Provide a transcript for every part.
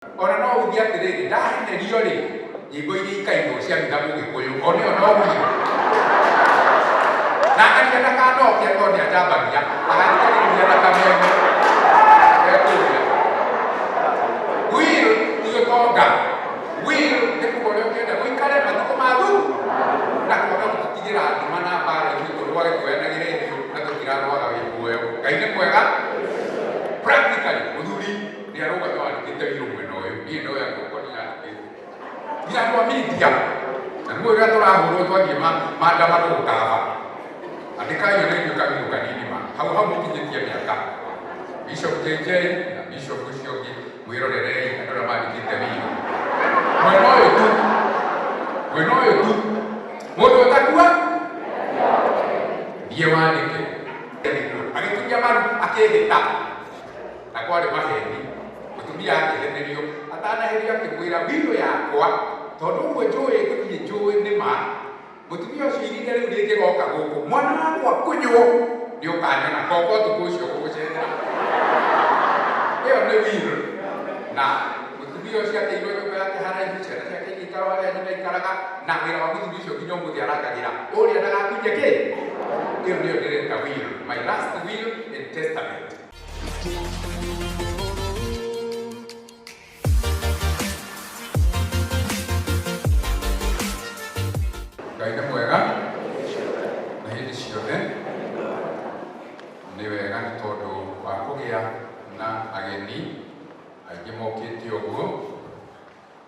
Ona no uge atĩrĩrĩ, ndahenerio rĩ, nyĩmbo iria ikainwo cia mitha Mũgĩkũyũ, ona ĩyo no wiro. Na ngania ndakanoke tondũ nĩanjambagia, agathikagĩrĩria thakame ĩno ekũrĩa. Will ti ũtonga. Will nĩ kuga ũrĩa ũngĩenda gũikare matukũ ma na kwaga gũtũtigĩra nduma na mbara ithuĩ tũrũage tuoyanagĩre hiũ na tũtirarũaga wĩ muoyo. Ngai nĩ mwega. Practically, mũthuri nĩ arũgame wandĩkĩte will mwena ũyũ, niĩ ndoya guoko nĩ yandĩkĩte. Nginya andũ a media, na nĩ ũrĩa tũrahũrwo twathiĩ maandamano gũkaba. Andĩkai ona inyuĩ kawirũ kanini ma. Hau hau mũkinyĩtie mĩaka. Bishop JJ na Bishop ũcio ũngĩ mwĩrorerei andũ arĩa mandĩkĩte will. Mwena ũyũ tu. Mwena ũyũ tu. Mũndũ ũtakua thiĩ wandĩke. Agĩturia maru akĩhĩta. Na kwarĩ maheni. Mũtumia akĩhenerio atanaherio akĩmwĩra will yakwa tondũ ũguo njũĩ ngũthiĩ njũĩ nĩ ma. Mũtumia ũcio ihinda rĩu rĩngĩgoka gũkũ mwana wakwa kũnywo nĩ ũkanyona ngoka ũtukũ ũcio gũgũcerera. Ĩyo nĩ will. Na mũtumia ũcio akĩigua nyũmba yake haraihu, ciana ciake igĩikara o harĩa nyina aikaraga, na wĩra wa mũthuri ũcio nginya ũmũthĩ arangagĩra ũrĩa ndagakunye kĩ. Ĩyo nĩyo ndĩreta will, my last will and testament. Ngai nĩ mwega na hĩndĩ ciothe. Nĩ wega nĩ tondũ wa kũgĩa na ageni aingĩ mokĩte ũguo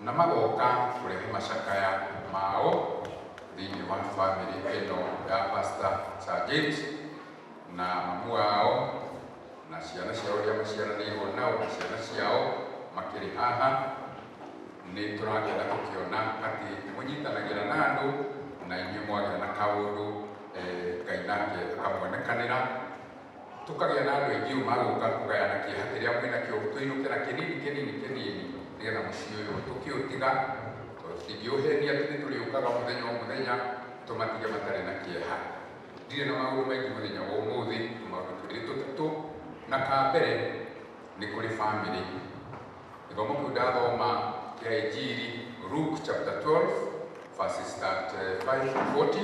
na magoka kũrehe macakaya mao thĩinĩ wa bamĩrĩ ĩno ya Pastor Sir James na mamu wao na ciana ciao iria maciaranĩirwo nao na ciana ciao makĩrĩ haha. Nĩ tũrakena tũkĩona atĩ nĩ mũnyitanagĩra na andũ na inyuĩ mwagĩa na kaũndũ Ngai nake akamuonekanĩra. Tũkagĩa na andũ aingĩ ũũ magũka kũgayana kĩeha kĩrĩa mwĩnakĩo, tũinũke na kĩnini kĩnini kĩnini nĩgetha mũciĩ ũyũ tũkĩũtiga, tondũ tũtingĩũhenia atĩ nĩ tũrĩũkaga o mũthenya o mũthenya tũmatige matarĩ na kĩeha. Ndirĩ na maũndũ maingĩ mũthenya wa ũmũthĩ, tũmaũndũ twĩrĩ tũtatũ, na ka mbere nĩ kũrĩ bamĩrĩ. Gĩthomo kĩu ndathoma kĩa Injiri Luke chapter 12 verses 35 to 40.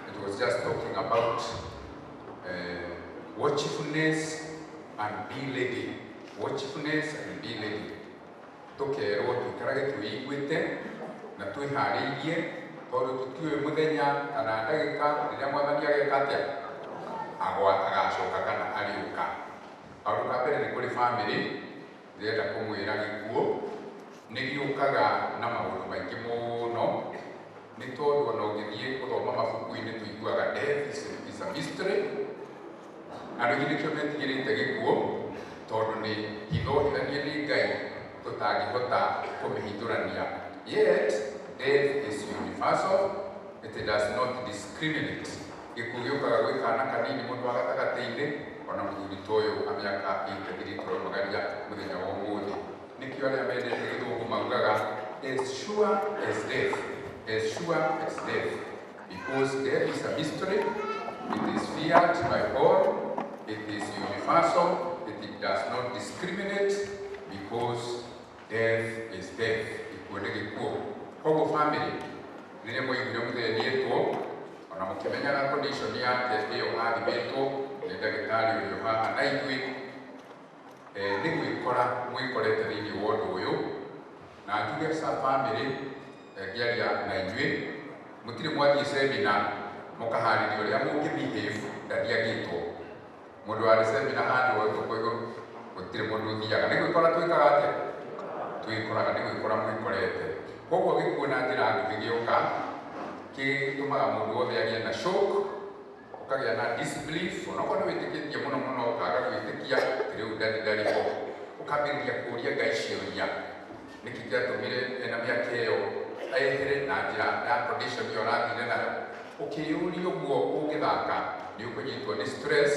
It was just talking about watchfulness and be ready. Watchfulness and be ready. Tũkerwo tũikarage twĩiguĩte na twĩharĩirie tondũ tũtiũĩ mũthenya kana ndagĩka rĩrĩa mwathani ageka atĩa agwa agacoka kana arĩũka. Kaũndũ ka mbere nĩ kũrĩ bamĩrĩ, ndĩrenda kũmwĩra gĩkuũ nĩ gĩũkaga na maũndũ maingĩ mũno, nĩ tondũ ona ũngĩthiĩ gũthoma mabuku-inĩ tũiguaga death is a mystery. Andũ aingĩ nĩkĩo metigĩrĩte gĩkuũ tondũ nĩ hitho hithanie nĩ Ngai tũtangĩhota kũmĩhithũrania. Yet death is universal, it does not discriminate. Gĩkuũ gĩũkaga gwĩ kana kanini mũndũ wa gatagatĩ-inĩ ona mũthuri ta ũyũ wa mĩaka 83 tũraumagaria mũthenya wa ũmũthĩ. Nĩkĩo arĩa mendete gĩthũngũ maugaga as sure as death, as sure as death. Because death is a mystery, it is feared by all, it is universal, it does not discriminate, because death is death. Gĩkuũ nĩ gĩkuũ. Koguo family, rĩrĩa mwaiguire mũthee nĩetwo, ona mũkĩmenyaga condition yake ĩyo athimĩtwo nĩ ndagĩtarĩ ũrĩa haha na ithuĩ, nĩ gwĩkora mwĩkorete thĩinĩ wa ũndũ ũyũ, na njuge sa family, ngĩaria na inyuĩ, mũtirĩ mwathiĩ seminar mũkaharĩria ũrĩa mũngĩ behave ndathi angĩtwo. Mũndũ warĩ seminar handũ tũkũigũ gũtirĩ mũndũ ũthiaga. Nĩ gwĩkora twĩkaga atĩa? Twĩkoraga, nĩ gwĩkora mwĩkorete. Koguo gĩkuũ na njĩra nguhĩ gĩoka, gĩtũmaga mũndũ wothe agĩe na shock, ũkagĩa na disbelief, onokorwo nĩ wĩtĩkĩtie mũno mũno ũkaga gwĩtĩkia atĩ rĩu ndathi ndarĩ ho. Ũkambĩrĩria kũria Ngai ciũria. Nĩkĩ kĩatũmire ena mĩaka ĩyo ehere na njĩra ya condition ĩyo arathire nayo? Ũkĩyũria ũguo ũngĩthaka nĩ ũkũnyitwo nĩ stress,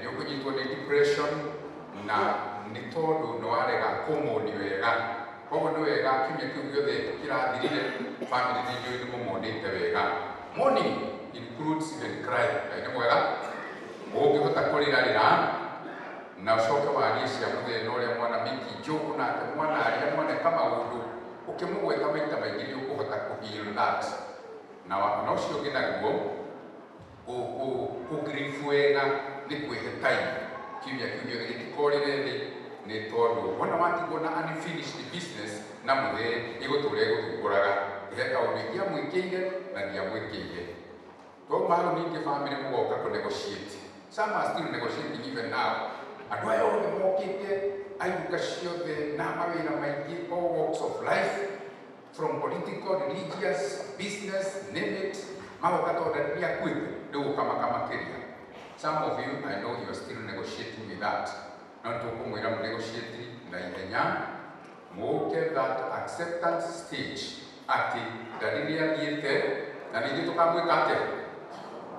nĩ ũkũnyitwo nĩ depression, na nĩ tondũ nĩ warega kũmũni wega. Koguo nĩ wega kiumia kĩu gĩothe kĩrathirire family nĩ njũĩ nĩ mũmonĩte wega. Mourning includes even crying. Ngai nĩ mwega. Ũngĩhota kũrĩra rĩra. Na ũcoke warie cia mũthenya ũrĩa mwana miki njoku nake mwana aria mwaneka maũndũ ũkĩmũgweta maita maingĩ nĩ ũkũhota kũ heal that. Na na ũcio ũngĩ naguo kũ wega nĩ kwĩhe time kiumia kĩu gĩothe gĩtikorĩre thĩ, nĩ tondũ wona watigwo na unfinished business na mũthee ĩgũtũra ĩgũthumbũraga he kaũndũ ingĩamwĩkĩire na ndiamwĩkĩire. Twauma hau ningĩ family mũgoka kũ negotiate. Some are still negotiating even now. Andũ aya othe mokĩte airuka ciothe na mawĩra maingĩ, all walks of life, from political, religious, business, name it, magoka tondũ nĩ akuĩte rĩu ũkamaka makĩria. Some of you, I know you are still negotiating with that. No tũkũmwĩra mũ negotiate na ihenya mũke that acceptance stage atĩ ndari nĩ athiĩte na ningĩ tũkamwĩka atĩa,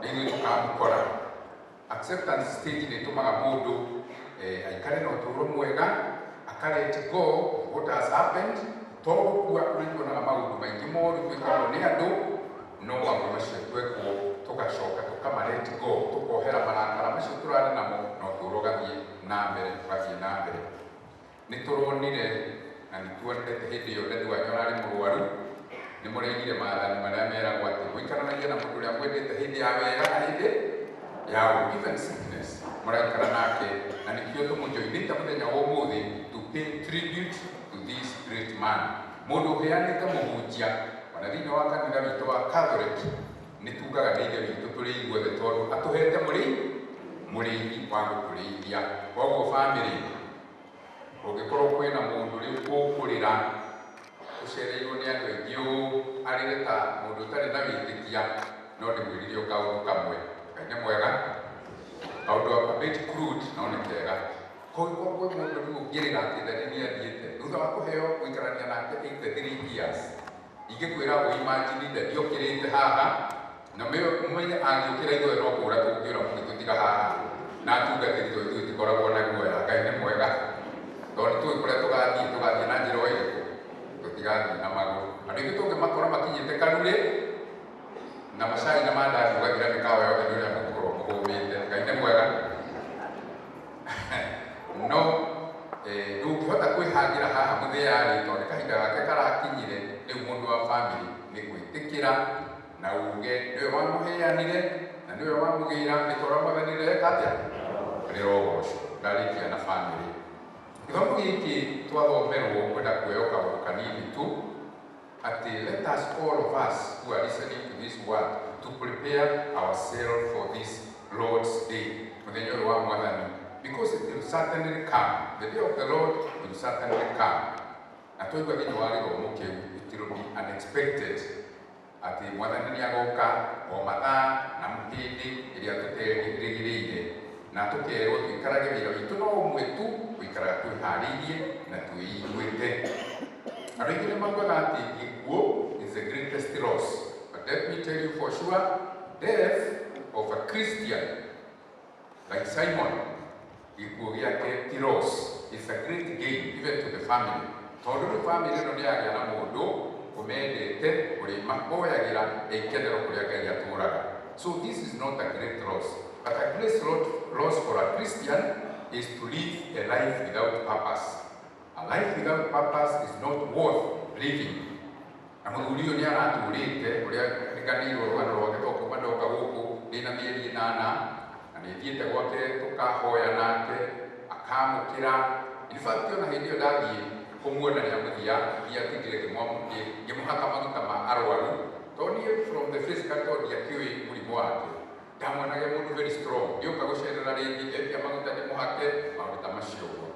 na ithuĩ tũkamũkora. Acceptance stage nĩ ĩtũmaga mũndũ aikare na ũtũũro mwega, aka let go of what has happened. To gũkua nĩ tuonaga maũndũ maingĩ moru twĩkagwo nĩ andũ, no maũndũ macio twekwo tũgacoka tũkama let go, tũkohera marakara macio tũrarĩ namo na ũtũũro ũgathiĩ na mbere, ũgathiĩ na mbere. Nĩ tũronire na nĩ tuonete hĩndĩ ĩyo Ndedu wanyu ararĩ mũrwaru, nĩ mũraigire maathani marĩa meragwo atĩ mũikaranagie na mũndũ ũrĩa mwendete hĩndĩ ya wega na hĩndĩ ya ũũru, even sickness mũraikara nake, na nĩkĩo tũmũjoinĩte mũthenya wa ũmũthĩ to pay tribute to this great man, mũndũ ũheanĩte mũhunjia. Ona thĩinĩ wa kanitha witũ wa Catholic nĩ tugaga nĩ ithe witũ tũrĩ ithuothe tondũ atũhete mũrĩithi wa gũtũrĩithia. Koguo family, ũngĩkorwo kwĩna mũndũ rĩu ũkũrĩra ũcereirwo nĩ andũ aingĩ ũũ arĩre ta mũndũ ũtarĩ na wĩtĩkia, no ndĩmwĩrire o kaũndũ kamwe. Ngai nĩ mwega, kaũndũ a bit crude no nĩ kega. Kũngĩkorwo kwĩ mũndũ rĩu ũngĩrĩra atĩ ndari nĩ athiĩte thutha wa kũheo gũikarania nake 83 years, ingĩkwĩra ũimagine ndari okĩrĩte haha na mũmenye angĩũkĩra ithuothe no kũra tũngĩũra mũgĩtũtiga haha na atungatĩri tondũ ithuĩ tũtikoragwo na guoya. Ngai nĩ mwega tondũ nĩ tũĩ kũrĩa tũgathiĩ na njĩra o ĩrĩkũ, tũtigathiĩ na magũrũ. Andũ aingĩ tũngĩmakora makinyĩte karurĩ na macai na mandathi ũgathira mĩkawa yothe nĩ ũrĩa mũgũkorwo mũhũmĩte. Ngai nĩ mwega. No ndũngĩhota kwĩhangĩra haha mũthĩarĩ tondũ nĩ kahinda gake karakinyire. Rĩu mũndũ wa family nĩ gwĩtĩkĩra na uge nĩwe wamũheanire na nĩwe wamũgĩra, nĩ tondũ Mwathani rĩreka atĩa, rĩrogocwo. Ndarĩkia na family gĩthomo gĩkĩ twathomerwo kwenda kuoya kaũndũ kanini tu atĩ let us, all of us who are listening to this word, to prepare ourselves for this Lord's Day, mũthenya ũyũ wa Mwathani, because it will certainly come. The day of the Lord will certainly come. Na twaigua thĩinĩ wa gĩthomo kĩu, it will be unexpected, atĩ Mwathani nĩ agoka o mathaa na hĩndĩ ĩrĩa tũterĩgĩrĩire, na tũkerwo tũikarage wĩra witũ no ũmwe tu, gũikaraga twĩharĩirie na twĩiguĩte. Andũ aingĩ nĩ maugaga atĩ gĩkuũ is the greatest loss, but let me tell you for sure, death of a Christian like Simon, gĩkuũ gĩake ti loss, it's a great gain even to the family, tondũ rĩu family ĩno nĩ yagĩa na mũndũ ũmendete ũrĩmahoyagĩra ikenero kũrĩa Ngai atũraga. So this is not a great loss, but a great loss for a Christian is to live a life without purpose. A life without purpose is not worth living. Na mũthuri ũyũ nĩ aratũrĩte ũrĩa riganĩirwo rũgano rwake to kuma ndoka gũkũ ndĩna mĩeri 8, na nĩ thiĩte gwake tũkahoya nake akamũkĩra. In fact, ona hĩndĩ ĩyo ndathiĩ kũmuona rĩa mũthia ndiatigire ngĩmũhaka maguta ma arwaru, tondũ niĩ from the physical, tondũ ndiakĩũĩ mũrimũ wake, ndamwonaga mũndũ very strong. Ngĩũka gũcerera rĩngĩ etia maguta ndĩmũhake, maũndũ ta macio ũguo.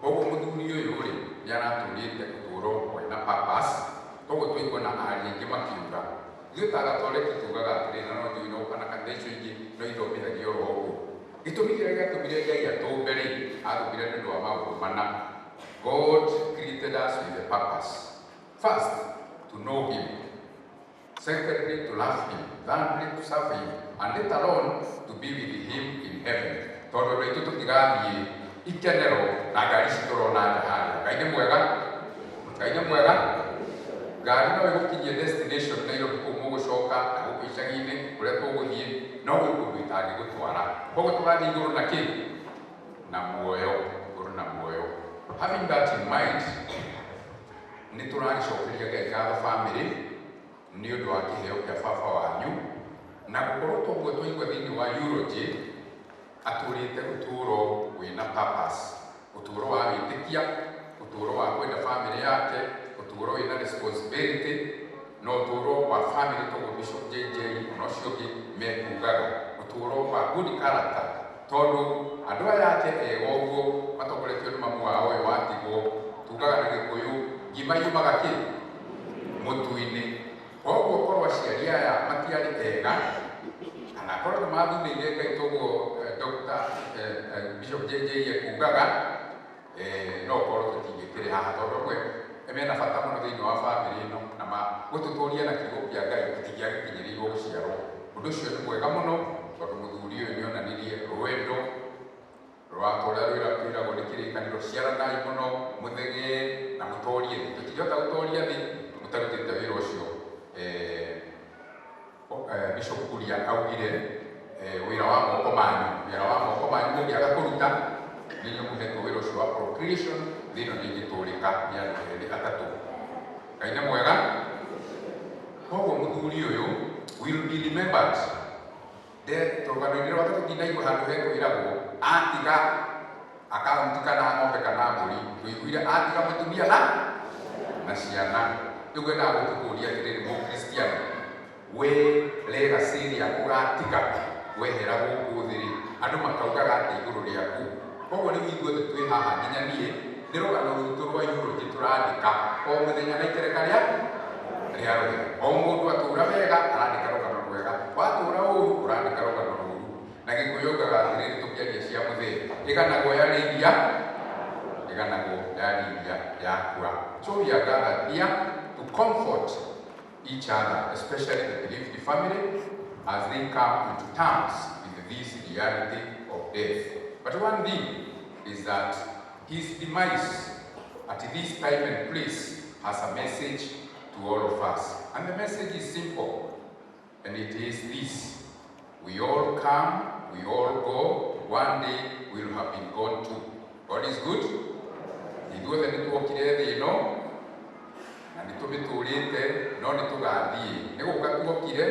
Koguo mũthuri ũyũ rĩ nĩ aratũrĩte ũtũũro wĩna purpose. Koguo twaigua na aria aingĩ makiuga, ithuĩ ta Gatoreki tugaga atĩrĩ, na no njũĩ no kana kanitha icio ingĩ no ithomithagio oro ũguo, gĩtũmi kĩrĩa gĩatũmire Ngai atũmbe rĩ, atũmbire nĩ ũndũ wa maũndũ mana. God created us with a purpose. First, to know him. Secondly, to love him. Thirdly, to serve him, and later on to be with him in heaven, tondũ andũ aitũ tũtigathiĩ ikenero na ngari ici tũrona nja harĩa. Ngai nĩ mwega. Ngai nĩ mwega. Ngari no ĩgũkinyie destination Nairobi kũu mũgũcoka na gũkũ icagi-inĩ kũrĩa tũgũthiĩ, no gwĩ kũndũ itangĩgũtwara. Koguo tũgathiĩ igũrũ na kĩ? Na muoyo, igũrũ na muoyo. Having that in mind, nĩ tũragĩcokeria Ngai ngatho family nĩ ũndũ wa kĩheo kĩa baba wanyu na gũkorwo toguo twaigua thĩinĩ wa eulogy atũrĩte ũtũũro wĩna purpose, ũtũũro wa wĩtĩkia, ũtũũro wa kwenda family yake, ũtũũro wĩna responsibility na ũtũũro wa family toguo Bishop JJ ona ũcio ũngĩ mekugaga, ũtũũro wa good character, tondũ andũ aya ake ega ũguo matongoretio nĩ mamu wao ũyũ watigwo, tugaga na Gĩkũyũ ngima yumaga kĩ mũtu-inĩ. Koguo korwo aciari aya matiarĩ ega kana korwo nĩ mathunĩire Ngai toguo Dr. Bishop JJ ekugaga, no korwo tũtingĩkĩrĩ haha tondũ amwe mena bata mũno thĩinĩ wa family ĩno na gũtũtũria na kiugo kĩa Ngai tũtingĩagĩkinyĩrĩirwo gũciarwo. Ũndũ ũcio nĩ mwega mũno tondũ mũthuri ũyũ nĩ onanirie rwendo rwa torĩa twĩragwo nĩ kĩrĩkanĩro, ciaranai mũno, mũthegee na mũtorie thĩ. Tũtingĩhota gũtoria thĩ mũtarutĩte wĩra ũcio. Bishop Kuria augire wĩra wa moko manyu, wĩra wa moko manyu mũngĩaga kũruta nĩ inyuĩ mũhetwo wĩra ũcio wa procreation, thĩ ĩno ndĩngĩtũrĩka nĩ andũ erĩ atatũ. Ngai nĩ mwega. Koguo mũthuri ũyũ will be remembered. Rũgano-inĩ rwake tũtinaigua handũ hekwĩragwo atiga akaunti kana ng'ombe kana mbũri, tũiguire atiga mũtumia na ciana. Rĩu ngwendaga gũkũkũria atĩrĩrĩ, mũkristiano, we legacy ĩrĩa ũgatiga wehera gũkũ thĩ rĩ, andũ makaugaga atĩ igũrũ rĩaku? Koguo rĩu ithuothe twĩ haha nginya niĩ nĩ rũgano rwitũ rwa eulogy tũrandĩka o mũthenya na itereka rĩa rũhĩa. O mũndũ atũra wega arandĩka rũgano rwega, watũra ũru ũrandĩka rũgano rũru. Na Gĩkũyũ augaga atĩrĩrĩ, tũkĩaria cia mũthee, ĩganagwo yarĩithia, ĩganagwo yarĩithia yakua. So we are gathered here to comfort each other, especially the bereaved family, as they come into terms with this reality of death. But one thing is that his demise at this time and place has a message to all of us. And the message is simple, and it is this: we all come, we all go, one day we'll have been gone too. God is good. Ithuothe nĩ tuokire thĩ ĩno na nĩ tũmĩtũrĩte no nĩ tũgathiĩ. Nĩ gũka tuokire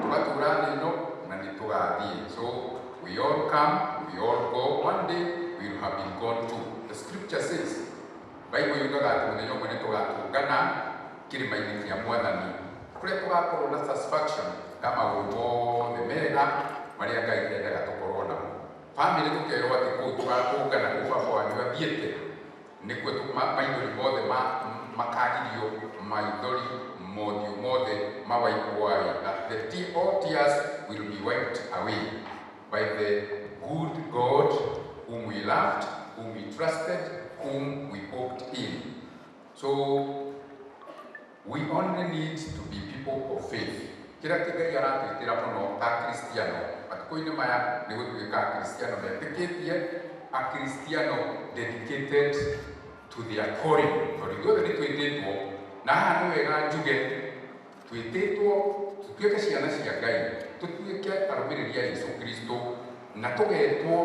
tũgatũra thĩ ĩno na nĩ tũgathiĩ. So we all come, we all go, one day we'll have been gone too. The scripture says, Bible yugaga atĩ mũthenya ũmwe nĩ tũgatũngana kĩrĩma-inĩ kĩa Mwathani kũrĩa tũgakorwo na satisfaction ya maũndũ mothe mega marĩa Ngai endaga tũkorwo namo. Family tũkerwo atĩ kũu tũgatũngana kũu baba wanyu athiĩte nĩkuo maithori mothe makagirio, maithori mothiũ mothe mawaipwo away, that all tears will be wiped away by the good God whom we loved, whom we trusted, whom we hoped in. So we only need to be people of faith. Kĩrĩa Ngai aratwĩtĩra mũno ta Kristiano matukũ-inĩ maya nĩ gũtuĩka Akristiano metĩkĩtie, Akristiano dedicated to their calling, tondũ ithuothe nĩ twĩtĩtwo. Na haha nĩ wega njuge twĩtĩtwo tũtuĩke ciana cia Ngai, tũtuĩke arũmĩrĩri a Yesu Kristo, na tũgetwo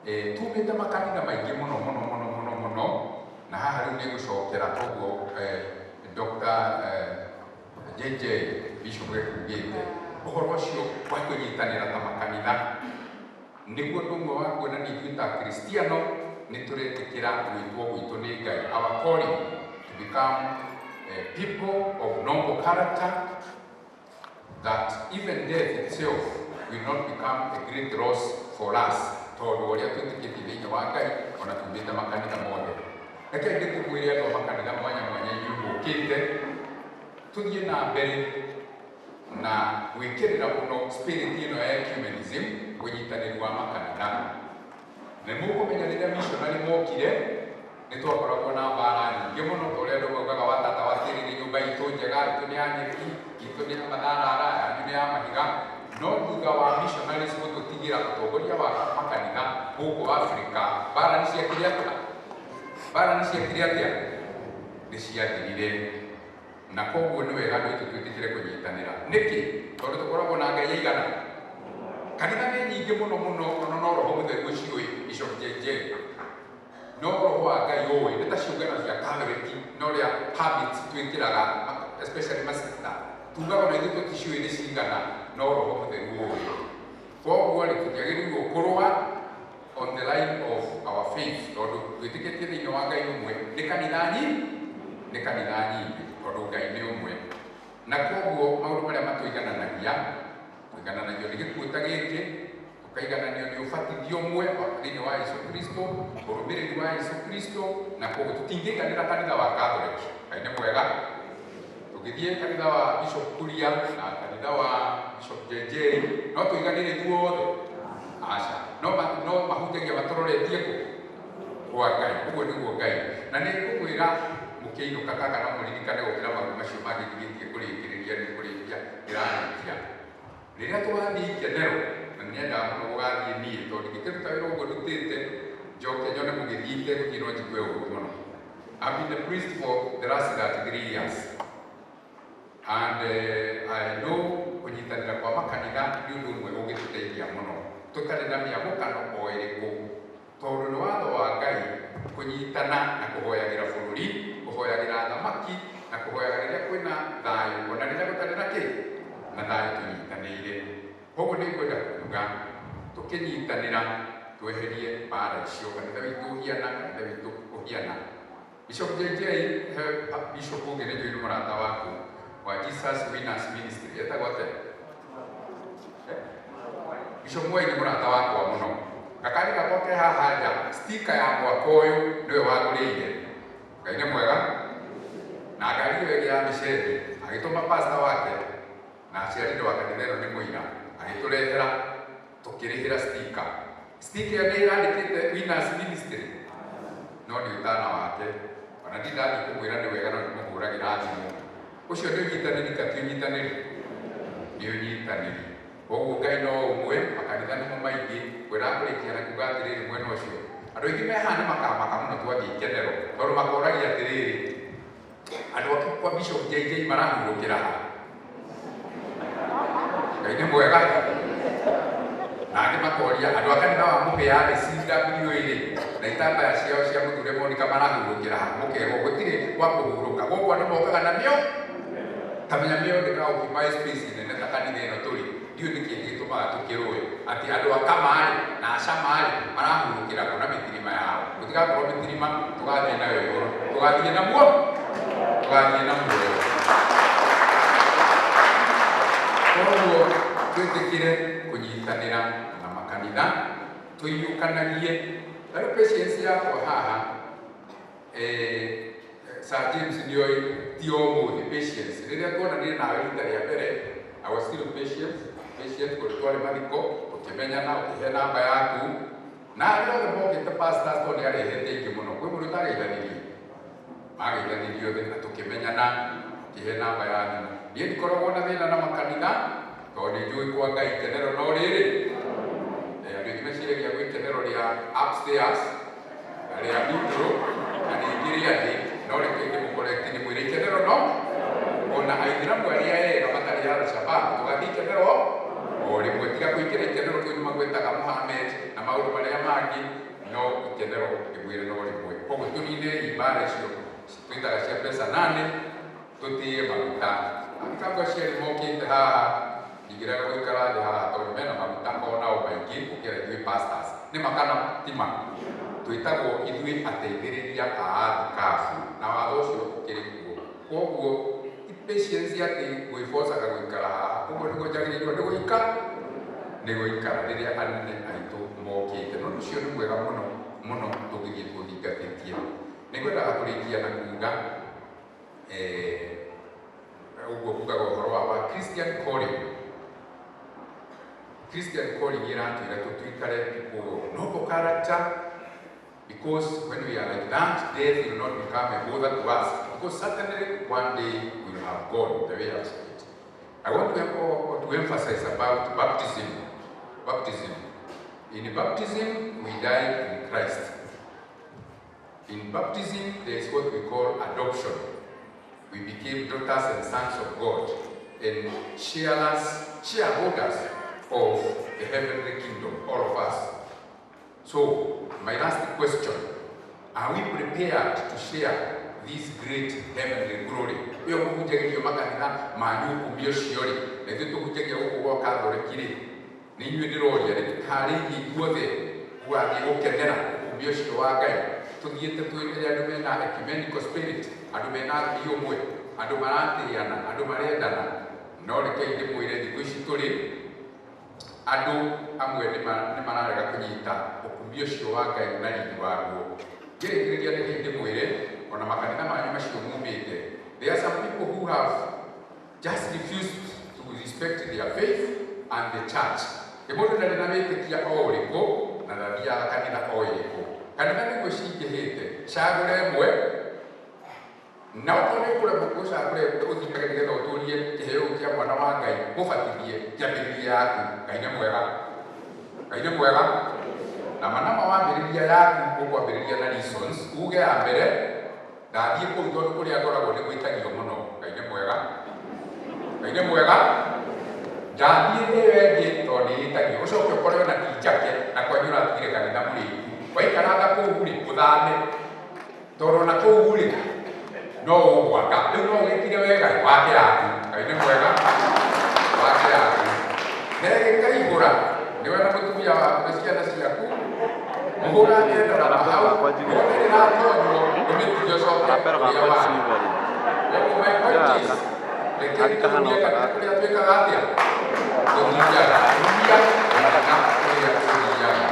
tumĩte makanitha maingĩ mũno mũno mũno mũno mũno. Na haha rĩu nĩ ngũcokera toguo Dr. JJ Bishop ekugĩte ũhoro ũcio wa kũnyitanĩra ta makanitha nĩguo ũndũ ũmwe wa kuonania ithuĩ ta Kristiano nĩ tũretĩkĩra gwĩtwo gwitũ nĩ Ngai, our calling to become people of noble character, that even death itself will not become a great loss for us, tondũ ũrĩa twĩtĩkĩtie thĩinĩ wa Ngai ona tumĩte makanitha mothe. Reke ngĩkĩmwĩre andũ a makanitha mwanya mwanya inyuĩ mũkĩte tũthiĩ na mbere na gwĩkĩrĩra mũno spirit ĩno ya ecumenism, ũnyitanĩri wa makanitha. Nĩ mũkũmenya rĩrĩa missionary mokire nĩ twakoragwo na mbara nyingĩ mũno, ta ũrĩa andũ maugaga wa tata wa tĩrĩrĩ nyũmba itũ njega, itũ nĩ ya nyeki, itũ nĩ ya matharara, yanyu nĩ ya mahiga. No thutha wa missionaries gũtũtigĩra ũtongoria wa makanitha gũkũ Afrika, mbara nĩ ciakire atĩa? Mbara nĩ ciakire atĩa? Nĩ ciathirire. Na koguo nĩ wega andũ aitũ twĩtĩkĩre kũnyitanĩra. Nĩkĩ? Tondũ tũkoragwo na Ngai aigana? Kanitha nĩ nyingĩ mũno mũno, ona no Roho Mũtheru ũciũĩ, Bishop JJ. No Roho wa Ngai ũĩ, nĩ ta ciũngano cia Katholiki, no rĩa habits twĩkĩraga, especially masista. Tugaga ona ithuĩ tũticiũĩ nĩ cigana, no Roho Mũtheru ũĩ. Koguo rĩ, tũtiagĩrĩirwo kũrũa on the line of our faith, tondũ twĩtĩkĩtie thĩinĩ wa Ngai ũmwe, nĩ kanitha nyingĩ, nĩ kanitha nyingĩ, tondũ Ngai nĩ ũmwe. Na koguo maũndũ marĩa matũigananagia, tũigananagio nĩ gĩkuũ ta gĩkĩ, tũkaigananio nĩ ũbatithio ũmwe thĩinĩ wa Yesu Kristo, ũrũmĩrĩri wa Yesu Kristo, na koguo tũtingĩiganĩra kanitha wa Catholic. Ngai nĩ mwega. Tũngĩthiĩ kanitha wa Bishop Kuria na kanitha wa Bishop JJ, no tũiganĩre ithuothe? Aca. No mahunjagia matũroretie kũ? Kwa Ngai. Ũguo nĩguo Ngai. Na nĩ ngũmwĩra mũkĩinũka kaka no mũririkane gũkĩra maũndũ macio mangĩ ndigĩtie kũrĩkĩrĩria nĩ kũrĩkia ndĩrarĩkia. Rĩrĩa tũgathiĩ ikenero, na nĩnyendaga mũno gũgathiĩ niĩ, tondũ ndingĩkĩruta wĩra ũguo ndutĩte, njoke nyone mũgĩthiĩ itegũthiĩ no njigue ũru mũno. I've been a priest for the last 33 years. And I know kũnyitanĩra kwa makanitha nĩ ũndũ ũmwe ũngĩtũteithia mũno. Tũtarĩ na mĩamũkano o ĩrĩkũ, tondũ nĩ watho wa Ngai kũnyitana na kũhoyagĩra bũrũri, kũhoyagĩra thamaki, na kũhoyaga rĩrĩa kwĩna thayũ, ona rĩrĩa gũtarĩ na kĩ, na thayũ tũnyitanĩire. Koguo nĩ ngwenda kuga tũkĩnyitanĩra tweherie mbara icio, kanitha witũ ũhiana, kanitha witũ ũhiana. Bishop JJ, he Bishop ũngĩ nĩ njũĩ nĩ mũrata waku wa Jesus Winners Ministry, etagwo atĩa? Bishop Mwai nĩ mũrata wakwa mũno. Gakari gakwa ke haha nja, sticker ya mwaka ũyũ nĩwe wagũrĩire. Ngai nĩ mwega. Na ngari ĩyo ĩngĩ ya mĩcendi, agĩtũma pastor wake na aciari wa kanitha ĩno nĩ mũira, agĩtũrehera tũkĩrĩhĩra sticker. Sticker ĩyo nĩ ĩrandĩkĩte Winners Ministry, no nĩ ũtana wake. Ona ndirĩ ndathiĩ kũmwĩra nĩ wega, no nĩmũhũragĩra thimũ. Ũcio nĩ ũnyitanĩri ka ti ũnyitanĩri? Nĩ ũnyitanĩri. Koguo Ngai no ũmwe, makanitha nĩmo maingĩ. Ngwendaga kũrĩkia na kuga atĩrĩrĩ mwena ũcio. Andũ aingĩ me haha nĩ makamaka mũno twathiĩ ikenero, tondũ makoragia atĩrĩrĩ, andũ a kwa Bishop JJ marahurũkĩra ha? Ngai nĩ mwega. Na angĩ makoria andũ a kanitha wa Mũhĩa rĩ, CWA rĩ, na itambaya ciao cia Mũthure Monica marahurũkĩra ha? Mũkerwo gũtirĩ gwa kũhurũka. Gũkũ andũ mokaga na mĩo, ta menya mĩo ndĩka occupy space nene ta kanitha ĩno tũrĩ. Ndiũĩ nĩkĩ gĩtũmaga tũkĩrũe atĩ andũ a Kamarĩ na a Camarĩ marahurũkĩra kũ na mĩtirima yao. Gũtigakorwo mĩtirima, tũgathiĩ nayo igũrũ, tũgathiĩ na muo, tũgathiĩ na muoyo. Koguo twĩtĩkĩre kũnyitanĩra na makanitha, tũiyũkanagie. Ta rĩu patience yakwa haha, Sir James nĩoĩ ti o ũmũthĩ patience. Rĩrĩa tuonanire nawe rita rĩa mbere, I was still patient, patient kũndũ twarĩ mathiko, tũkĩmenyana, ũkĩhe namba yaku. Na arĩa othe mokĩte pastors tondũ nĩarehete aingĩ mũno, kwĩ mũndũ ũtageithanirie? Mageithanirie othe na tũkĩmenyana, ũkĩhe namba ya thimũ. Niĩ ndikoragwo na thĩna na makanitha, tondũ nĩ njũĩ kwa Ngai ikenero no rĩrĩ. Andũ aingĩ meciragia gwĩ ikenero rĩa upstairs, na rĩa middle, na rĩngĩ rĩa thĩ, no reke ndĩmũcorrect ndĩmwĩre ikenero no ona aithĩramu arĩa ega matarĩ a Al-Shabaab tũgathiĩ ikenero o rĩmwe, tiga kũingĩra ikenero kĩu nĩmagwetaga Muhammad na maũndũ marĩa mangĩ, no ikenero ndĩmwĩre no rĩmwe. Koguo tũnine mbara icio twĩtaga cia mbeca nane, tũtĩe maguta. Angĩkorwo aciari mokĩte haha, ndingĩrega gũikara thĩ haha tondũ mena maguta onao maingĩ gũkĩra ithuĩ pastors. Nĩ ma kana ti ma? Twĩtagwo ithuĩ ateithĩrĩria a athikabu, na watho ũcio ũkĩrĩ kuo. Koguo ti patience atĩ gwĩbocaga gũikara haha, ũguo nĩguo njagĩrĩirwo nĩ gũikara, nĩ gũikara rĩrĩa anene aitũ mokĩte. Na ũndũ ũcio nĩ mwega mũno mũno tũngĩthiĩ tũthingatĩtie. Nĩngwendaga kũrĩkia na kuga, ũguo kugaga ũhoro wa Christian calling. Christian calling ĩratwĩra tũtuikare people of noble character, because when we are like that, death will not become a bother to us, because certainly one day we will have gone the way I've said. I want to emphasize about baptism. Baptism. In baptism, we die in Christ. In baptism, there is what we call adoption. We became daughters and sons of God and shareholders of the heavenly kingdom, all of us. So my last question, are we prepared to share this great heavenly glory? Ĩyo mũhunjagĩrio makanitha manyu ũkumio ũcio rĩ, na ithuĩ tũhunjagia gũkũ gwa Katholiki rĩ, nĩ inyuĩ ndĩroria, nĩ tũtarĩirie ithuothe gũgathiĩ gũkenera ũkumio ũcio wa Ngai? Tũthiĩte twĩ andũ mena ecumenical spirit, andũ mena thiri ũmwe, andũ maratĩana, andũ marendana. No rekei ndĩmwĩre, thikũ ici tũrĩ andũ amwe nĩ mararega kũnyita ũkumio ũcio wa Ngai na riri waguo. Ngĩrĩkĩrĩria, rekei ndĩmwĩre, ona makanitha manyu macio mumĩte, there are some people who have just refused to respect their faith and the church. Nĩ mũndũ ndarĩ na wĩtĩkia o ũrĩkũ na ndathiaga kanitha o ĩrĩkũ. Kanitha nĩguo cingĩhĩte, cagũra ĩmwe, na okorwo nĩ ũkũremwo gũcagũra ũthiage nĩgetha ũtũrie kĩheo kĩa mwana wa Ngai mũbatithie, kĩambĩrĩria yaku. Ngai nĩ mwega, Ngai nĩ mwega. Na manama wambĩrĩria yaku, ũkwambĩrĩria na reasons, uge ya mbere, ndathiĩ kũu tondũ kũrĩa ngoragwo nĩ gwĩtagio mũno. Ngai nĩ mwega, Ngai nĩ mwega. Ndathiĩ ĩyo ĩngĩ tondũ nĩ ĩtagio. Ũcoke ũkore ona ti njake na kwanyu ũratigire kanitha mũrĩku, waikaranga kũu rĩ, ũthame, tondũ ona kũu rĩ no ũgwaka. Rĩu no ũgĩkire wega, wake yaku. Ngai nĩ mwega. Wake yaku negĩkaihũra nĩwe na mũtumia waku na ciana ciaku, mũhũrange ndarama hau, wone rĩratonywo, ũmĩtige, ũcoke ũrĩa waku. Koguo my point is, reke tũrũmie kanitha kũrĩa twĩkaga atĩa, tũthiaga rũmia kanitha kũrĩa tũthiaga,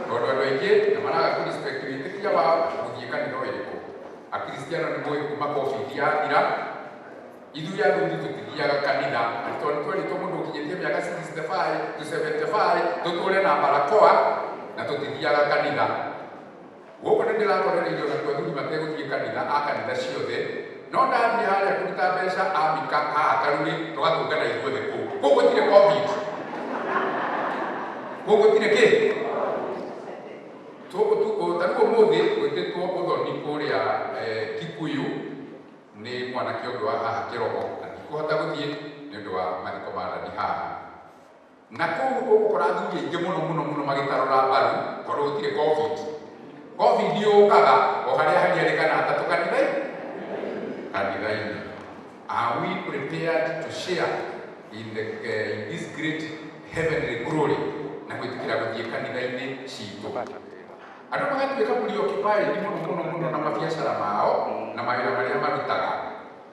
tondũ andũ aingĩ nĩ maraga kũ respect wĩtĩkia wao. Gũthiĩ kanitha o ĩrĩkũ, Akristiano nĩ moĩ kuma COVID yathira, ithuĩ athuri tũtithiaga kanitha, atĩ tondũ twerĩtwo mũndũ ũkinyĩtie mĩaka 65 to 75 tũtũre na barakoa na tũtithiaga kanitha. Gũkũ nĩ ndĩrakorereirio nakuo athuri mategũthiĩ kanitha, a kanitha ciothe, no ndathiĩ harĩa kũruta mbeca amika haha Karurĩ, tũgatũngana ithuothe kũu. Kũu gũtirĩ COVID, kũu gũtirĩ kĩ. Ta rĩu ũmũthĩ gwĩtĩtwo ũthoni kũrĩa Kikuyu nĩ mwanake ũngĩ wa haha Kĩrogo, na ndikũhota gũthiĩ nĩ ũndũ wa mathiko ma dadi haha. Na kũu ũgũkora athuri aingĩ mũno mũno mũno magĩtarũra mbaru, tondũ gũtirĩ COVID. COVID yũkaga o harĩa harĩerĩkana atatũ kanitha-inĩ. Are we prepared to share in this great heavenly glory na gwĩtĩkĩra gũthiĩ kanitha-inĩ citũ? Andũ magatuĩka preoccupied mũno mũno mũno na mabiacara mao na mawĩra marĩa marutaga,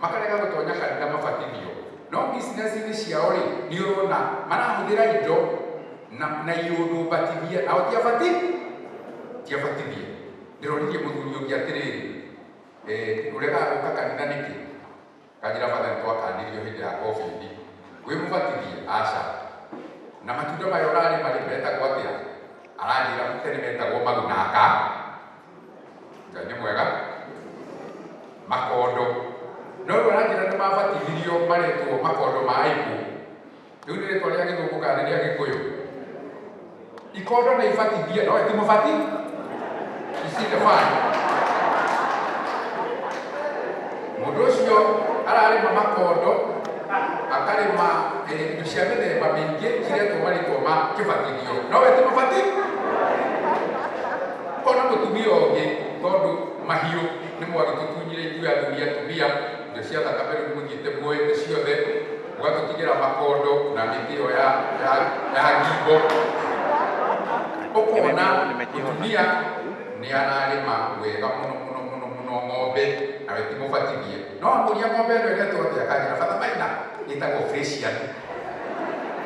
makarega gũtonya kanitha mabatithio, no business-inĩ ciao rĩ, nĩ ũrona marahũthĩra indo na iũndũ batithie, nao ti abatithie. Ndĩroririe mũthuri ũngĩ atĩrĩrĩ, ũregaga gũka kanitha nĩkĩ? Kanjĩra, "Batha, nĩ twakanirio hĩndĩ ya COVID." Wĩ mũbatithie? Aca. Na matunda maya ũrarĩma rĩ, metagwo atĩa? Aranjĩra tene metagwo magunaka. Ngai nĩ mwega. Makondo. No rĩu aranjĩra nĩ mabatithirio, maretwo makondo ma apple. Rĩu nĩ rĩtwa rĩa Gĩthũngũ kana nĩ rĩa Gĩkũyũ? Ikondo nĩ ibatithie, no ti mũbati. You see the fun? Mũndũ ũcio ararĩma makondo, akarĩma indo cia mĩthemba mĩingĩ ciretwo marĩtwa ma kĩbatithio, no we ti mũbati. Kona mũtumia ũngĩ, tondũ mahiũ nĩ mwagĩtũtunyire ithuĩ athuri atumia, indo cia thakame, rĩu mũthiĩte muoete ciothe, mũgatũtigĩra makondo na mĩtĩ ĩyo ya ngingo. Ũkona mũtumia nĩ ararĩma wega mũno mũno mũno mũno ng'ombe, nawe ti mũbatithie. No amũria, ng'ombe ĩno ĩretwo atĩa? Akanjĩra, "Batha Maina, ĩtagwo Fresian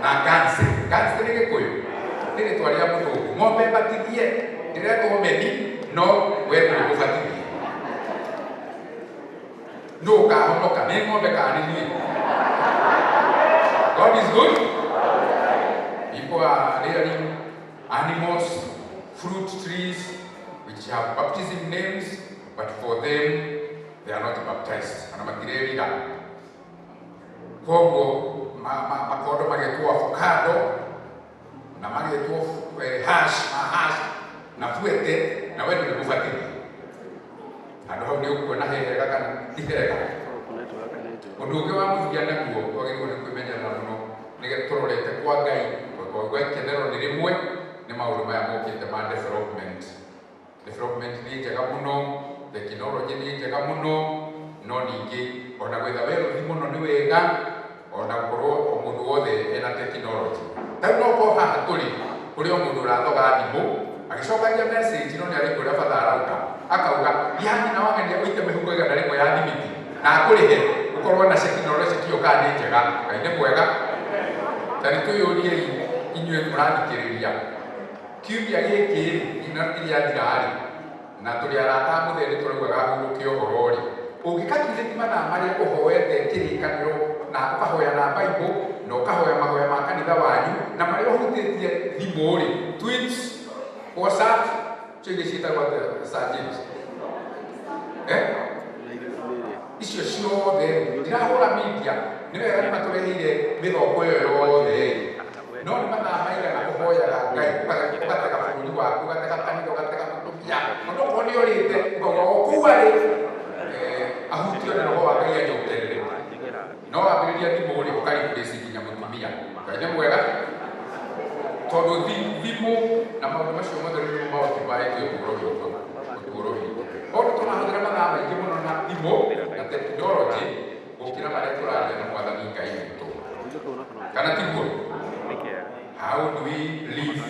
na Guernsey." Guernsey nĩ Gĩkũyũ? Nĩ rĩtwa rĩa mũthũngũ. Ng'ombe batithie ndĩretwo meni, no we ndũrĩ mũbatithie. Nũ ũkahonoka, nĩ ng'ombe kana nĩ niĩ? God is good. People are rearing animals, fruit trees, which have baptism names, but for them they are not baptized, ana matirerira. Koguo makondo magetwo avocado na magetwo hash ma hash na fuete, na we ndũrĩ mũbatithie. Handũ hau nĩ ũkuona he hega kana ti hega? Ũndũ ũngĩ wa mũthia naguo twagĩrĩirwo nĩ kwĩmenyerera mũno nĩgetha tũrorete kwa Ngai, tondũ Twauga ikenero nĩ rĩmwe nĩ maũndũ maya mokĩte ma development. Development nĩ njega mũno, tekinoronjĩ nĩ njega mũno, no ningĩ ona gwetha wealth mũno nĩ wega, ona gũkorwo o mũndũ wothe ena tekinoronjĩ. Ta rĩu no ũkorwo haha tũrĩ kũrĩ o mũndũ ũrathoga thimũ agĩcokagia message, no nĩ arĩ ũrĩa batha arauga, akauga thiĩ ha nyina wa ng'ania ũite mĩhuko 100 ya thimiti na akũrĩhe ũkorwo na tekinoronjĩ tiyo kana nĩ njega. Ngai nĩ mwega. Ta nĩ twĩyũriei inyuĩ mũrathikĩrĩria, kiumia gĩkĩ rĩ, ina kĩrĩa thira-rĩ, na tũrĩ arata a mũthee nĩ tũraugaga hurũke ũhoro rĩ, ũngĩkatuithĩti mathaa marĩa ũhoete kĩrĩkanĩro na ũkahoya na Bible na ũkahoya mahoya ma kanitha wanyu na marĩa ũhutĩtie thimũ rĩ, tweets, WhatsApp, cio ingĩ ciĩtagwo atĩa, Sir James? Icio ciothe ndirahũra media, nĩ wega nĩ matũreheire mĩthoko ĩyo yothe, no nĩ mathaa maigana ũhoyaga Ngai, ũgatega bũrũri waku, ũgatega kanitha, ũgatega mũtumia, ona okorwo nĩ ũrĩte ũkauga o kũu arĩ ahutio nĩ roho wa Ngai anjokerere. No wambĩrĩria thimũ rĩ, ũkareplace nginya mũtumia. Ngai nĩ mwega, tondũ thimũ na maũndũ macio mothe rĩu nĩmo maoccupyĩtie ũtũũro witũ, ũtũũro witũ. Koguo tũrahũthĩra mathaa maingĩ mũno na thimũ na tekinoronjĩ gũkĩra marĩa tũraria na Mwathani Ngai witũ, kana tiguo? How do we live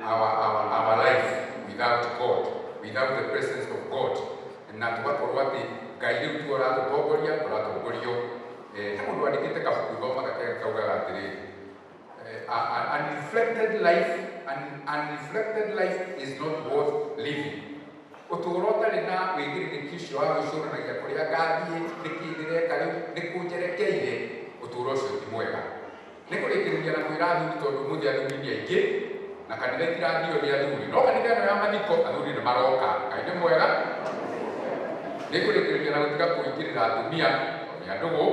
our life without God, without the presence of God? Na tũgakorwo atĩ Ngai rĩu tiwe ũratũtongoria, tũratongorio. He mũndũ wandĩkĩte kabuku thomaga kaugaga atĩrĩrĩ, unreflected life, an unreflected life is not worth living. Ũtũũro ũtarĩ na wĩigĩrĩrĩki ũcio wa gwĩcũranagia kũrĩa ngathiĩ, nĩkĩ ndĩreka rĩu, nĩ kũ njerekeire, ũtũũro ũcio ti mwega. Nĩ kũrĩkĩrĩria na kwĩra athuri, tondũ ũmũthĩ athuri nĩ aingĩ na kanitha itirathiio nĩ athuri, no kanitha ĩno ya mathiko athuri nĩ maroka. Ngai nĩ mwega. Nĩ kũrĩkĩrĩria na gũtiga kũingĩrĩra atumia nĩ andũgũ,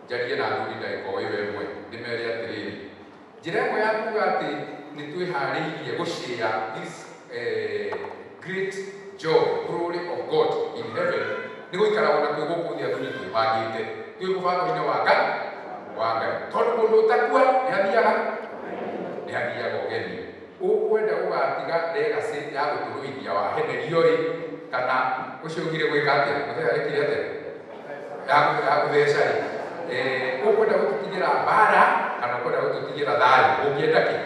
njarie na athuri ndagĩka o ĩyo ĩmwe, ndĩmere atĩrĩrĩ, njĩra ĩmwe ya kuga atĩ nĩ twĩharĩirie gũshare this great joy, glory of God in heaven, nĩ gũikara ona kwĩ gũkũ thĩ athuri twĩbangĩte, twĩ mũbango-inĩ wa Ngai, wa Ngai, tondũ mũndũ ũtakua nĩ athiaga ũgeni. Ũkwenda gũgatiga legacy ya gũtũrũithia wahenerio rĩ, kana ũcio ugire gwĩka atĩa, mũthenya arĩkire atĩa ya gũtheca rĩ, ũkwenda gũtũtigĩra mbara kana ũkwenda gũtũtigĩra thayũ? Ũngĩenda kĩ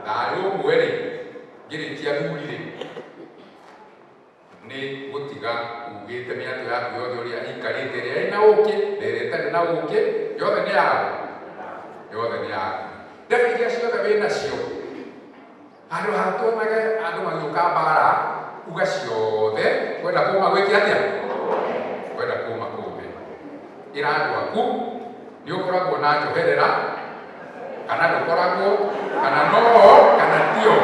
thayũ ũmwe rĩ, ngĩrĩkia thuri rĩ, nĩ gũtiga ugĩte mĩatũ yaku yothe ũrĩa ĩikarĩte, ĩrĩa ĩna ũkĩ na ĩrĩa ĩtarĩ na ũkĩ, yothe nĩ yaku, yothe nĩ yaku. Ndebe iria ciothe wĩ nacio, handũ ha tuonage andũ magĩũka mbara, uga ciothe kwenda kũma gwĩke atĩa, kwenda kũma kũme. Ĩra andũ aku nĩ ũkoragwo na njoherera kana ndũkoragwo, kana no kana tio.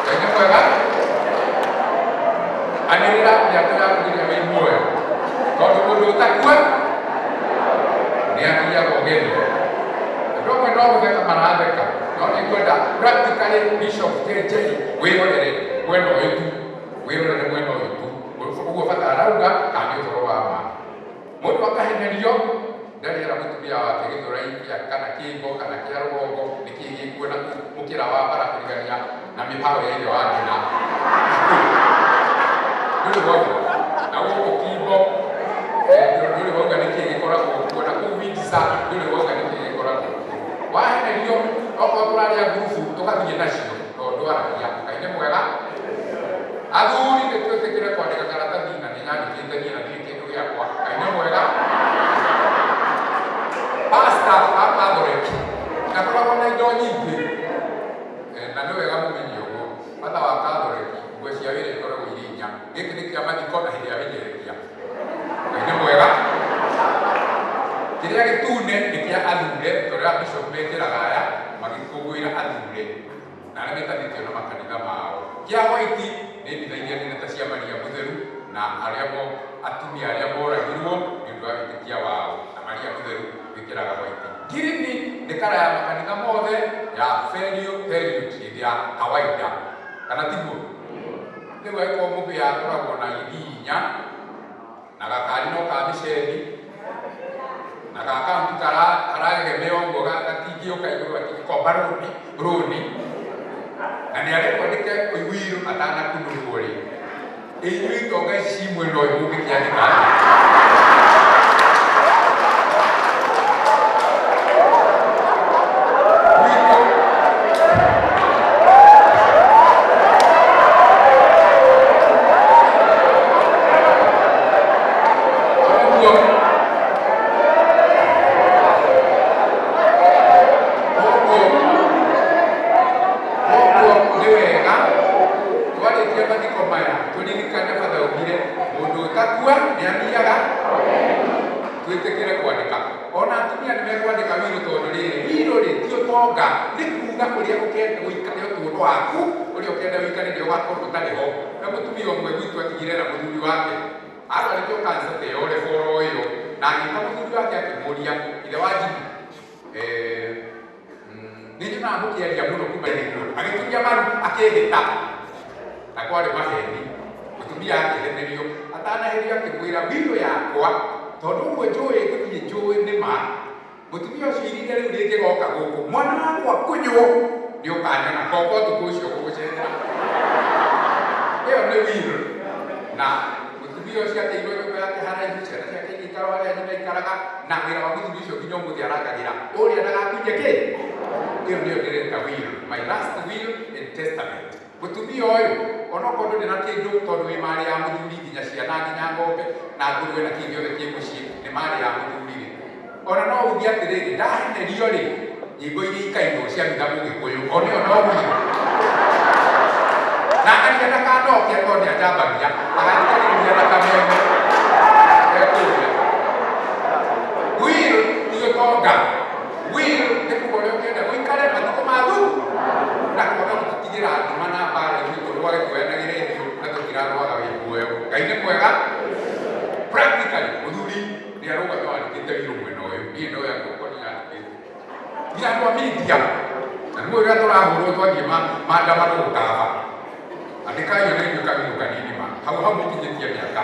Ngai nĩ mwega. Anĩrĩra mĩatũ yaku rĩrĩa wĩ muoyo, tondũ mũndũ ũtakua nĩ athiaga ũgeni. Andũ amwe no gũtheka maratheka, no nĩ ngwenda practically, Bishop JJ, wĩrorere mwena ũyũ tu, wĩrorere mwena ũyũ tu, ũguo bata arauga kana nĩ ũhoro wa ma. Mũndũ akahenerio ndarĩ era mũtumia wake gĩthũrai kĩa kana kĩngo kana kĩa rũgongo nĩkĩ gĩkuo na mũkĩra wa bara kũrigania na mĩbaũ ya ithe wa ngina, ndũrĩ wauga na gũkũ kimbo, ndũrĩ wauga nĩkĩ gĩkoragwo kuo, na kũu Windsor ndũrĩ wauga nĩkĩ gĩkoragwo kuo. Wahenerio okorwo tũrarĩa ngurubu tũgathiĩ nacio tondũ ndwaragia. Ngai nĩ mwega. Athuri, nĩ twĩtĩkĩre kwandĩka karatathi, na nĩ nyandĩkĩte niĩ na ndirĩ kĩndũ gĩakwa. Ngai nĩ mwega. Pastor a Catholic ndakoragwo na indo nyingĩ. Na nĩ wega mũmenye ũguo, bata wa Catholic, nguo cia wĩra ikoragwo irĩ inya, gĩkĩ nĩ kĩa mathiko na hĩndĩ ya wĩgerekia. Ngai nĩ mwega. Kĩrĩa gĩtune nĩ kĩa athure, tondũ aya bishop mekĩraga aya magĩkũngũĩra athure na arĩa metanĩtio na makanitha mao. Kĩa white nĩ mitha iria nene ta cia Maria Mũtheru na arĩa mo atumia arĩa moragirwo nĩ ũndũ wa wĩtĩkia wao, na Maria Mũtheru wĩkĩraga white. Ngirini nĩ kara ya makanitha mothe ya ferial period, hĩndĩ ya kawaida, kana tiguo? Rĩu angĩkorwo mũbĩa akoragwo na ithii inya na gakari no ka mĩceni na Na gakaunti karaegemea ũguo gatingĩũka igũrũ gatingĩkomba rũni rũni na nĩ arekwandĩke will atanakunũrwo rĩ inyuĩ itonga ici ci mwena ũyũ mũngĩkĩandĩka atĩa? Gwitũ koguo koguo koguo nĩ wega twarĩkia mathiko maya tũririkane batha augire mũndũ ũtakua nĩ athiaga twĩtĩkĩre kwandĩka ona atumia nĩ mekwandĩka will tondũ rĩrĩ will rĩ ti ũtonga nĩ kuga ũrĩa ũkenda ũikare ũtũũro waku ũrĩa ũkenda ũikare rĩrĩa ũgakorwo ũtarĩ ho na mũtumia ũmwe gwitũ atigire na mũthuri wake arwarĩtwo kansa ta ĩyo reboro ĩyo na agĩta mũthuri wake akĩmũria ithe wa Jimmy nĩ nyonaga mũkĩaria mũno kuma nĩguo agĩturia maru akĩhĩta na kwarĩ maheni mũtumia akĩhenerio atanaherio akĩmwĩra will yakwa tondũ ũguo njũĩ ngũthiĩ njũĩ nĩ ma mũtumia ũcio irinda rĩu rĩngĩgoka gũkũ mwana wakwa kũnywo nĩ ũkanyona ngoka ũtukũ ũcio gũgũcerera ĩyo nĩ will na mũtumia ũcio ateirwo nyũmba yake haraihu ciana ciake igĩikara o harĩa nyina aikaraga na wĩra wa mũthuri ũcio nginya ũmũthĩ arangagĩra ũrĩa ndagakunye kĩ ĩyo nĩyo ndĩreta will my last will and testament mũtumia ũyũ onokorwo ndũrĩ na kĩndũ tondũ wĩ marĩ ya mũthuri nginya ciana nginya ng'ombe na ngũrwe na kĩ gĩothe kĩ mũciĩ nĩ marĩ ya mũthuri rĩ ona no uge atĩrĩrĩ ndahenerio rĩ nyĩmbo iria ikainwo cia mitha mũgĩkũyũ ona ĩyo no will na ngania ndakanoke tondũ nĩanjambagia agathikagĩrĩria na kameme ekũria will ti ũtonga will nĩ kuga ũrĩa ũkĩenda gũikare matukũ maku na kwaga gũtũtigĩra nduma na mbara ithuĩ tũrwage tuoyanagĩre irio na tũtirarwaga wĩ muoyo ngai nĩ mwega practically mũthuri nĩ arũgame wandĩkĩte will mwena ũyũ niĩ ndoya guoko nĩ yandĩkĩte nginya andũ a media na nĩguo rĩrĩa tũrahũrwo twathiĩ maandamano gũkaba andĩkai ona inyuĩ ka will kanini ma hau hau mũkinyĩtie mĩaka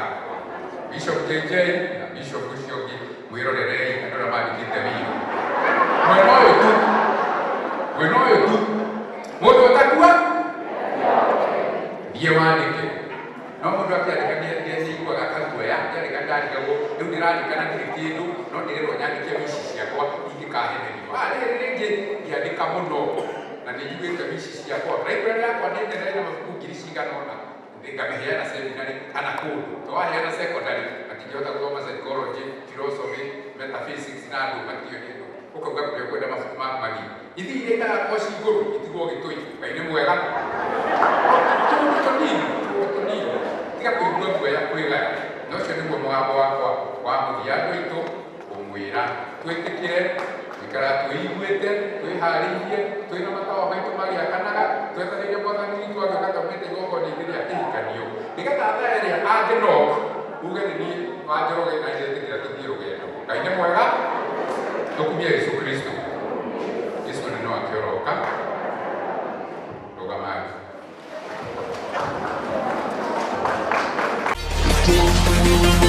Bishop JJ na Bishop ũcio ũngĩ mwĩrorerei andũ arĩa mandĩkĩte will mwena ũyũ tu mwena ũyũ tu mũndũ ũtakua thiĩ wandĩke no mũndũ akĩandĩka nĩaiguaga kaguoya ngĩandĩka ndarigagwo rĩu ndĩrandĩka na ndirĩ kĩndũ no ndĩrerwo nyandĩke wish ciakwa ingĩkahenerio ah rĩrĩ rĩngĩ ngĩandĩka mũno na nĩ njugĩte wish ciakwa library yakwa nĩ nene ĩna mabuku ngiri cigana ũna ngamĩheana seminary kana kũndũ to waheana secondary matingĩhota gũthoma psychology philosophy metaphysics na andũ matiũĩ kĩndũ ũkauga kũrĩa ũkwenda mabuku maku mathiĩ ithi iria itagakorwo ci igũrũ itigwo gĩtũi ngai nĩ mwega tũũndũ tũnini tũũndũ tũnini tiga kũigua guoya kwĩgaya na ũcio nĩguo mũgambo wakwa wa mũthia andũ aitũ kũmwĩra twĩtĩkĩre gũikara twĩiguĩte twĩharĩirie twĩna matawa maitũ magĩakanaga twetereire mwathani witũ agĩũka taumĩte igongona-inĩ rĩa kĩhikanio nĩgetha thaa ĩrĩa angĩnoka uge nĩ niĩ wa Njoroge na ndetĩkĩra tũthiĩ rũgendo ngai nĩ mwega tũkumie Yesu Kristo Yesu nĩ no akĩoroka rũgamai Thank you.